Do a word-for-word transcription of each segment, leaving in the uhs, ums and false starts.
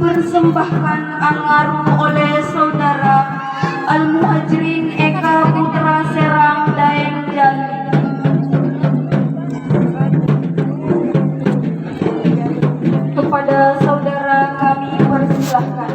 Persembahkan angngarru oleh Saudara Al-Muhajirin Eka Putra Serang Daeng Jali. Kepada saudara kami persilahkan.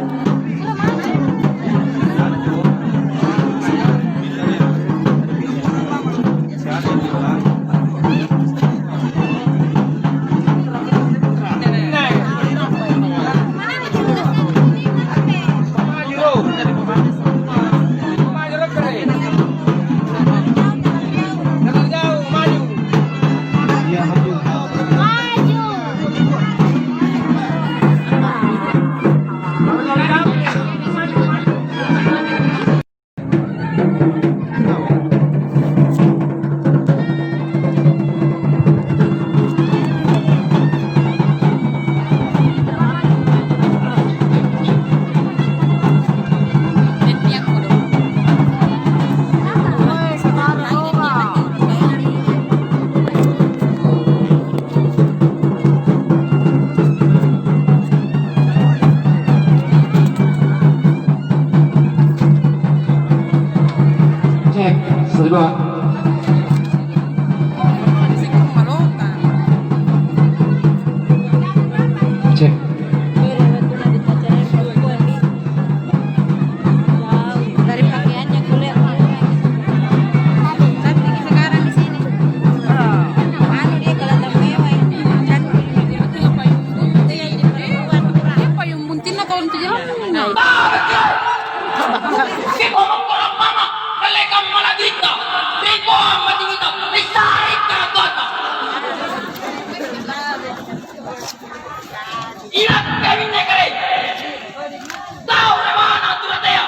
Cek, satu, dua. Cek. Dari pakaiannya kulihat. Tapi sekarang di sini. Anu dia kelihatan mewah ini. Cantik. Itu yang payung bunting. Itu yang payung bunting. Dia payung buntingnya kalau itu jelas. Nah. Sikonokko lampama, mallekang malajika, ri Puang Matingita, ri Sari'ta Nagata. Inakke minne kale. Tau remana tu ratea.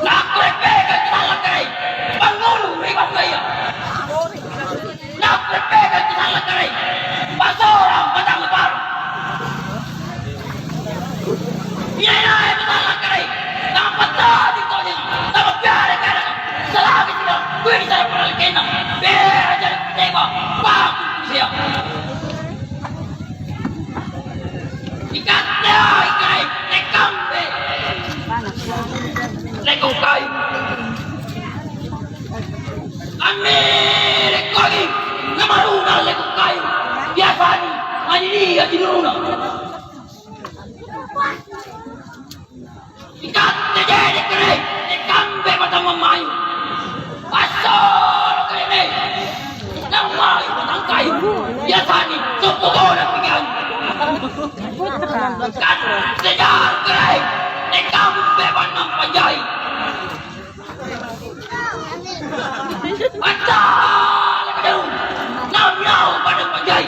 Nakkureppeka tu sallang kale. Pangngulu ri battaya. Nakkureppeka tu sallang kale. Pasorang batang baru. Inai-nai tu sallang kale. Tamapattadi tojeng. Tamapiara kadang. Salami sila. Kuwi di sana pernah kenna. Bea jadi kuteba. Paku siap. Ikatte, ikai, lekambe. Leko kai. Ammi, lekogi. Namaruna leko kai. Biasani, manini ya tinuruna. Ikatte je'ne' kere, ikambe mata mamayu. Assoro kere, nammayu matangkai. Biasani, soppo bola pikirannu. Ikatte jahang kere, ikambe bannang panjai. Attala' kadaung, naung-naung bannang panjai.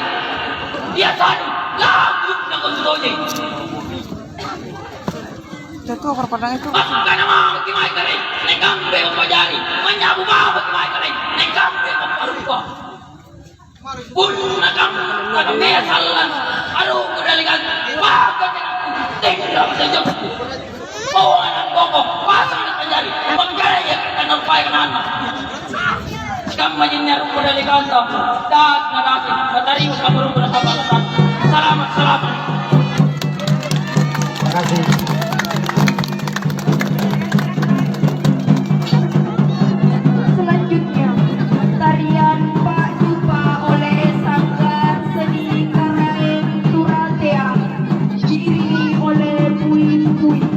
Biasani, lagu nakontutoje. Jatuh, korbannya itu. Makkana maki mae kale, nakambe umpajari. Manyabu maki mae kale, nakambe umparumpa. Punna kam-, nakammea sallang, aduh, kudalikan, maka tinrang sejam. Oh, anak boko, pasang anak panjari, mangkaya ia kata nampai kananna. Kamma jinnya rupa dalikanta, das na das, natarima kabarung pada sahabat. Selamat, selamat. Terima kasih. Selanjutnya, tarian Pak Dupa oleh Sanggar Seni Karaeng Turatea, diiringi oleh puing-puing.